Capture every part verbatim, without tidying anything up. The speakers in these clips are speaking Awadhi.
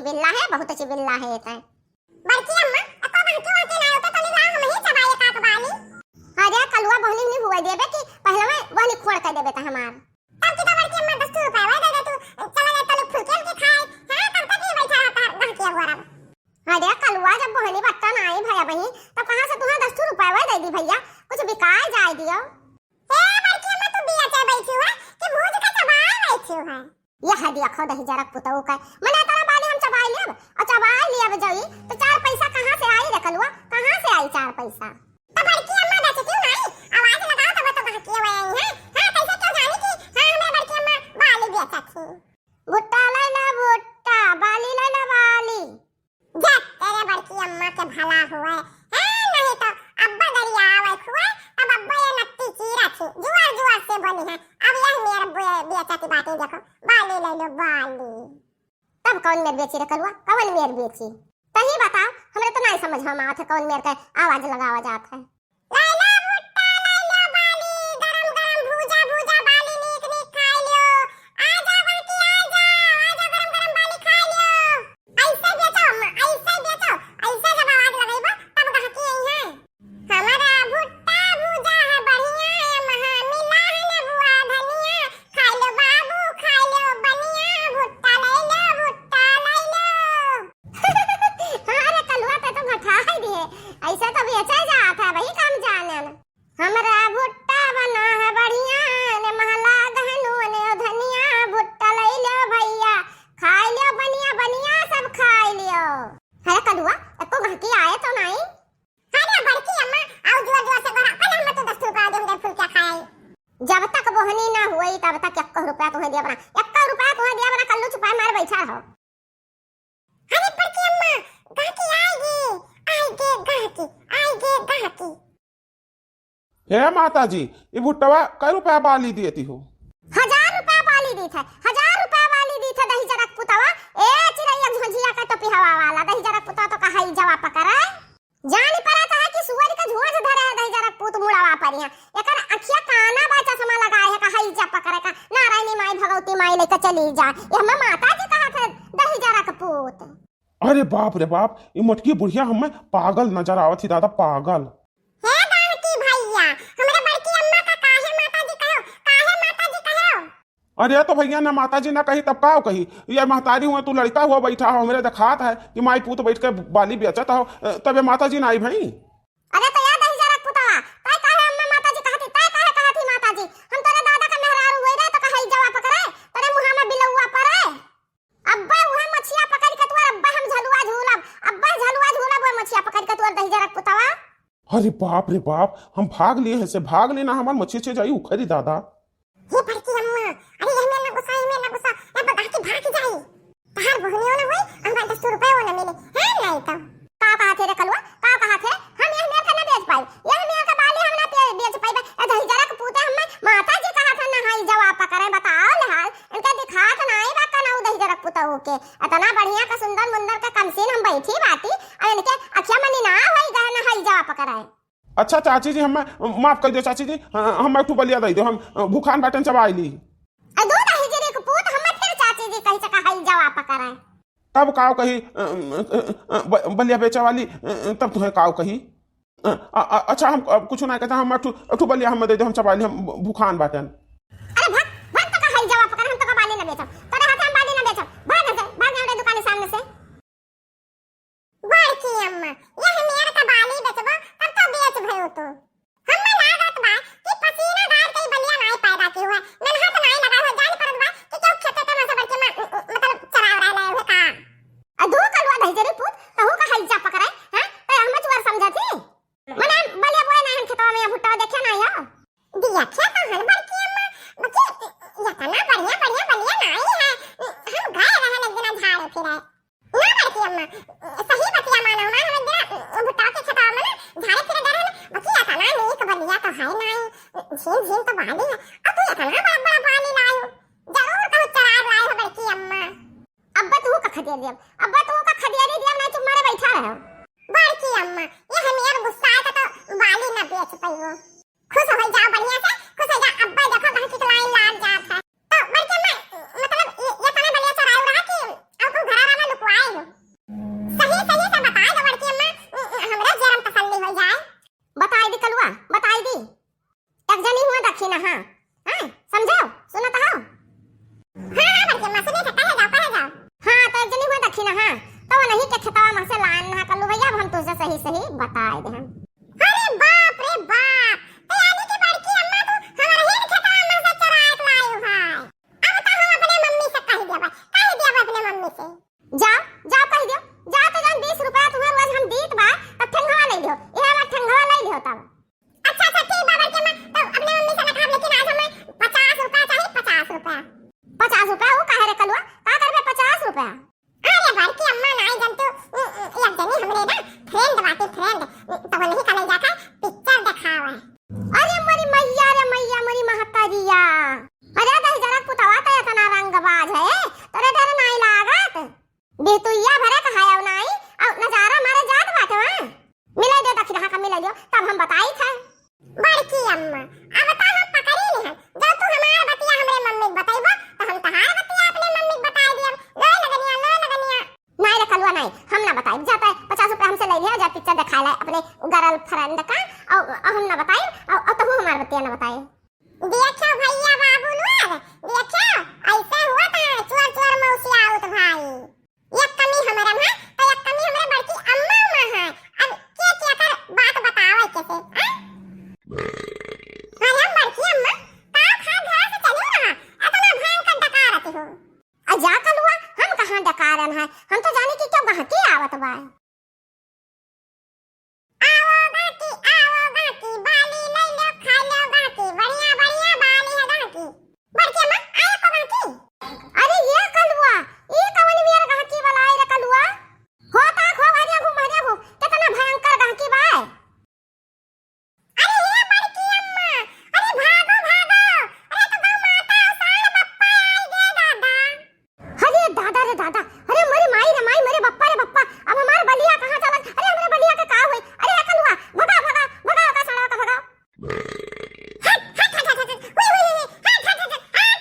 चिबिल्ला है, बहुत चिबिल्ला है ये तै। बड़की अम्मा, एको गहकी वहकी ना होते तो नी लाओ, हम ही चबाई एक आध बाली। अरे कलुआ, बहनी नहीं हुआ देबे कि पहले में बहनी खोड़ कर देबे त हमार। तब की तो बड़की अम्मा दस रुपया वही दे दे तू, चला जाए तो लोग फुलके उलके खाए। हाँ, तब तक ही बैठा रहता है गहकी अगोरा में। अरे कलुआ, जब बहनी बट्टा ना आई भया बही, तब कहाँ से तुहें दस रुपया वही दे दी भैया, कुछ बिकाए जाए दियो। ए बड़की अम्मा, तू बिया चाय बैठी हुआ कि भूज के चबाए बैठी हुआ? यह देखो दहिजरक पुतऊ का, मने इतना बाली हम चबाई लेब, और चबाई लेब जई, तो चार पैसा कहाँ से आई रे कलुआ, कहाँ से आई चार पैसा? तो बड़की अम्मा बेचती नहीं, आवाज लगाओ तो वो तो बहकी हुए आई हैं। हाँ, कैसे क्यों जाने कि हाँ, हमें बड़की अम्मा बाली बेचत थी। भुट्टा ले ला भुट्टा, बाली ले ला बाली। जा, तेरे बड़की अम्मा के भला हुए। हाँ, नहीं तो अब्बा गरियावत हुए, तब अब्बा ये नत्ती चीरा थी, जुआर जुआर से बोली है। अब यह मेर बे-, बेचती बाटी देखो, बाली ले लो, बाली। तब कौन मेर बेची रे कलुआ, कौन मेर बेची? तही बताओ, हमरे तो नहीं समझ में आवत है कौन मेर का आवाज लगावा जात है। लैला भुट्टा, लैला बाली, गरम गरम भूजा, भूजा बाली नीक नीक खाई लियो। आजा बड़की, आजा, आजा गरम गरम बाली खाई लियो। ऐसे बेचो अम्मा, ऐसे बेचो, ऐसे जब आवाज लगइबो, तब गहकी आई है। हमारा भुट्टा भूजा है बढ़िया, एमा मिला है नेबुआ धनिया, खाई लो बाबू, खाई लो बनिया, भुट्टा लैलो, भुट्टा लैलो। हाँ रे कलुआ, ते तो घटा ही दिए, ऐसे तो बेचा जात है भाई, कम जानन। हमरा भुट्टा बना है बढ़िया, ने महला दहनु ने ओ धनिया, भुट्टा लई लो भैया, खाई लियो बनिया बनिया सब खाई लियो। अरे कलुआ, एको गहकी आए तो नहीं? अरे बड़की अम्मा, आओ जोर जोर से गोहरा, पहले हम तो दस रुपया देंगे फुलका खाए। जब तक बोहनी ना हुई तब तक एको रुपया तुम्हें दिया बना, एको रुपया तुम्हें दिया बना, कल्लू चुपाए मार बैठा रहो। अरे बड़की अम्मा, गहकी आएगी, आएगी गहकी, आएगी गहकी। हे माता जी, ई भुट्टवा कै रुपया बाली देती हो? हजार रुपया बाली दीत है, हजार रुपया बाली दीत है दहिजरक पुतवा। ए चिरैया झोंझिया का टोपी हवा वाला, दहिजरक पुतवा तो कहा ई जवा पकड़े। जानी पड़त है कि सुअर का झोंझ धरे है दहिजरक पूत मुड़वा पर यहाँ। एकर अखिया काना बा चश्मा लगाए है, कहा ई जा पकड़े का, नारायणी माई भगवती माई लेके चली जा। ये हमें माता जी कहा थे दहिजरक पूत। अरे बाप रे बाप, ई मोटकी बुढ़िया हमें पागल नजर आवत ही दादा, पागल। हे गाँव की भैया, हमरे बड़की अम्मा का काहे माता जी कहो, काहे माता जी कहो? अरे तो भैया, ना माता जी ना कही तब का कही? ये महतारी हुआ, तू लड़का हुआ बैठा हो, हमरे देखात है कि माई पूत बैठ के बाली बेचत हो, तब ये माता जी ना आई भाई। अरे तो या दहिजरक पुतवा, तै काहे अम्मा माता जी कहती, तै काहे कहती माता जी? हम तोरे दादा का मेहरारू होई रे तो कहे जवा पकड़े, तोरे मुहा में बिलौआ पड़े। अब्बे उहे मछिया पकड़ के तोर अब्बे हम झलुआ झूलब, अब्बे झलुआ झूलब उहे मछिया पकड़ के तोर दहिजरक पुतवा। अरे बाप रे बाप, हम भाग लिए हैं से भाग लेना, हमार मछिया छे जाई उखरी दादा। हे बड़की अम्मा, अरे ये मेर ना गुस्सा, ये मेर ना गुस्सा, ए बगा के भाग जाई। तहार बहनियो ना होई, हमरा दस रुपये वो ना मिले, है नहीं तो। का कहा थे रे कलुआ, का कहा थे? हम ये मेर का ना बेच पाई, ये मेर का बाली हम ना पे-, बेच पाई। ए दहिजरक पूते हम माता जी कहा था ना, हाई जवा पकड़े, बताओ ले हाल। इनके दिखात नाई बा कनऊ दहिजरक पुतऊ के। इतना बढ़िया का सुंदर मुंदर का कमसीन हम बैठी बाटी, और इनके अखिया मनी ना होई गए ना हई जवा पकड़ाए। अच्छा चाची जी, हमें माफ कर दियो चाची जी, हाँ, हम एक ठो बलिया दे दो, हम भूखान बाटन चबाई ली। ए दो दहिजरक पूत, हम फिर चाची जी कही चका हई जवा पकड़ाए। तब काव कही, अ, अ, अ, ब-, बलिया बेचे वाली, अ, अ, तब तुहे काव कही? अ, अ, अ, अच्छा, हम, अब कुछ ना कहते, हम अठू, अठू बलिया हम दे दे, हम चबाई ली, हम भू-, भूखान बाटन। अरे भाग, भाग, तो का हई जवा पकड़, हम तो का बाली ना बेचब, तोरे हाथे हम बाली ना बेचब, भाग यहाँ से, भाग यहाँ रे दुकान सामने से। बड़की अम्मा, यह मेर का बाली बेचबो, तब तो बेच भयो तू। हम्मे लागत बा कि पसीना गार के ई बलिया नाई पैदा की हुआ, नन्हा तो नाई लगा हुआ, जान पड़त बा कि क्यों खेते ते में से बड़की अम्मा, मतलब चरा उरा लाए हुए का। आ दू कलुआ दहिजरी पूत, तहू का हई जा पकड़े, हैं? ते हमें चुअर समझा थी? मने बलिया बोए ना हन खेतवा में, भुट्टा देखे ना हो। दिया खेत हन बड़की अम्मा, बकी इतना बढ़िया, बढ़िया बलिया नाई है। हम गए रहन एक दिना झाड़े फिरे। ना बड़की अम्मा, सही बतिया मानो, हमार हम एक दिना भुट्टा के खेतवा में ना झाड़े फिरे गए रहन, बकी इतना नीक बलिया तो है नाई, झीन झीन तो बाली है। अब तू इतना बड़ा बड़ा बाली लायो, जरूर कहूँ चरार लायो हो बड़की अम्मा। अब्बा तू का खदेड़ दिया, अब्बा तू का खदेड़ दिया, नहीं चुप मारे बैठा रहो। बड़की अम्मा, ये हम यार गुस्सा का तो बाली ना बेच पाइयो। खुश हो जाओ बढ़िया से, खुश हो जाओ। अब्बा देखो कहाँ की लाइन लाग जात है। तो बड़की अम्मा, मतलब ये, ये तने बलिया चरायो रहा कि अब तू घरा वाला लुकवाए हो? जाओ, जाओ कहि दियो, जाओ तो जौन बीस रुपया तुम्हें रोज हम दीत बा, तब ठेंगवा लइ लियो, इहे हमार ठेंगवा लइ लियो तब। अच्छा, अच्छा, ठीक बा बड़की अम्मा, तो अपने मम्मी से ना कहब, लेकिन आज हमें पचास रुपया चाही, पचास रुपया। पचास रुपया? वो काहे रे कलुआ, का करबे पचास रुपया? अरे बड़की अम्मा, नाई जन तू, उ, उ, एक जनी हमरे ना friend बाटे, friend, उ, तो वही कहल जाता picture देखावे। अरे मोरी मैया रे मैया, मोरी महतरिया। अरे दहिजरा पुतवा तो इतना रंगबाज है, तोरे डर नाई लागत? बितुइया भरे कहायव नाई, अउ नजारा मारे जात बाटे वहाँ। मिले दे दखिनहा का, मिले दो, तब हम बताई थे। बड़की अम्मा, अब तो हम पकड़ी नहीं है, जब तू हमार बतिया हमरे मम्मी के बतइबो, तो हम तहार बतिया अपने मम्मी के बताई दियब। लोए लगनिया, लोए लगनिया। नाई रे कलुआ नाई, हम ना बताई, जाता है पचास रुपया हमसे ले लिया, जा picture देखाए ला अपने girlfriend का, अउ, अउ हम ना बताई, अउ, अउ तहू हमार बतिया ना बताए। देखो भैया बाबू लोग, देखो, ऐसे हुआ था चोर चोर मौसी आवत भाई। एक कमी हमरे में, तो एक कमी हमरे बड़की अम्मा में है। अब के के कर बात बतावे के से, हैं? अरे बड़की अम्मा, का खा घर से चली रहा, इतना भयंकर डकारत हो। आ जा कलुआ, हम कहाँ डकारन है, हम तो जानी कि क्यों गहकी आवत बा। आओ गाकी, आओ गाकी, बाली लइ लो, खा लो गाकी, बढ़िया बढ़िया बाली है गाकी। बड़की अम्मा, आए को गाकी। अरे ये कलुआ, ये कवन मेर गहकी वाला आए रे कलुआ? हो ता खो, हरिया घूम, हरिया घूम, कितना भयंकर गहकी बा। अरे ये बड़की अम्मा, अरे भागो, भागो, अरे तो गौ माता और साढ़ बप्पा आई गे दादा। अरे दादा रे दादा, अरे मोरे माई रे माई, मोरे बप्पा रे बप्पा, अब हमार बलिया कहाँ चलत? अरे हमरे बलिया के का होई? अरे ए कलुआ, भगा, भगा, भगा, ओका सड़वा का भगा। हट, हट, हट, हट, हट, हुई, हुई, हुई, हट, हट, हट, हट, हट।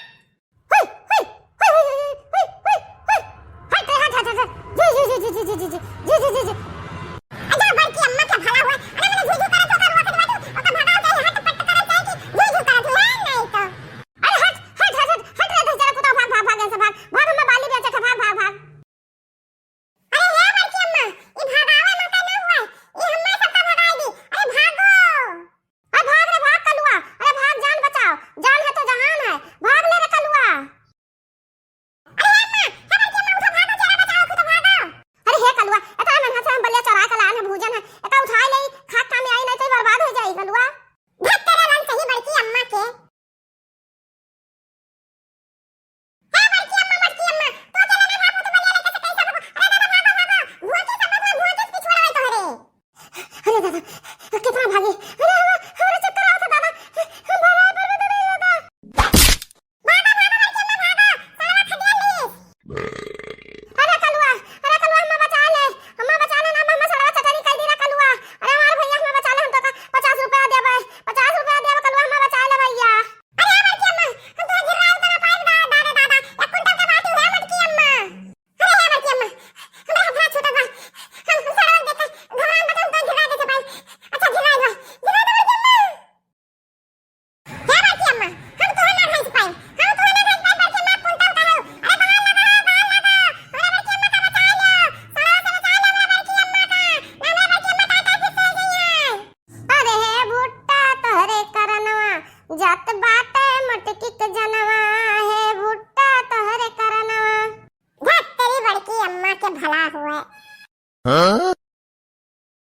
हुई, हुई, हुई, हुई, हुई, हुई, हुई, हुई। हट रे, हट, हट, हट, हट। जी, जी, जी। अच्छा, बड़की अम्मा के भला हुआ। अरे, मैंने झू झू करत होकर रोक दिया तू, ओकर भगाओ चाहे, हट पट करत चाहे कि झू झू करत हुआ, नहीं तो। अरे हट, हट, हट, हट, हट रे, दस जरा पुता, भाग, भाग, भाग, यहाँ से भाग, भाग, हमें बाली बेचे के, भाग, भाग, भाग। अरे हे बड़की अम्मा, ई भगावे में का ना हुआ, ई हम्मे सबका भगाई दी। अरे भागो। अरे भाग रे भाग कलुआ, अरे भाग, जान बचाओ, जान है तो जहान है, भाग ले रे कलुआ। अरे हे अम्मा, हे बड़की अम्मा, उठो, भागो, जरा बचाओ, खुद भागो। अरे हे कलुआ, इतना मेहनत से हम बलिया चोरा के लान है, भूजन है, एका उठाए ले, खात काम में आई नहीं तो बर्बाद हो जाई कलुआ। धत तेरे लन सही बड़की अम्मा के। हे बड़की अम्मा, बड़की अम्मा, तो चले ना भागो, तो बलिया लेके से कैसे भागो? अरे दादा, भागो, भागो, भूत के सब में भूत के पिछुआ रहे तोहरे। अरे दादा, कितना भागी? अरे हमरा, हमरा चक्कर आवत है दादा, हम भागा पर में दादा, दादा। भागो, भागो, बड़की अम्मा, भागो, साला खटिया लीस। अरे कलुआ, अरे कलुआ, हमें बचा ले, हमें बचा ले ना, हमें सड़वा चटनी कर दी रे कलुआ। अरे हमारे भैया, हमें बचा ले, हम तो का पचास रुपया देबे, पचास रुपया देबे कलुआ, हमें बचा ले भैया। अरे बड़की अम्मा, हम तो गिराए उतना पाइब दा, दादा, दादा, एक कुंटल के बाटी है बड़की अम्मा। अरे हे बड़की अम्मा, हमरा हाथ छूटत बा, हम सड़वा देख के घबरान बा, हम तो गिराए दे पाइब। अच्छा गिराए दो, गिराए दो बड़की अम्मा। हे बड़की अम्मा, हम तोहे ना धइस पाई, हम तोहे ना धइस पाई, बड़की अम्मा, कुंटल का हो। अरे बाहर लगा, बाहर लगा, हमरा बड़की अम्मा का बचा लो, सड़वा से बचा लो हमरा बड़की अम्मा का, ना हमरा बड़की अम्मा का, का फिर से जइए। अरे हे भुट्टा, तोहरे करनवा जात बाट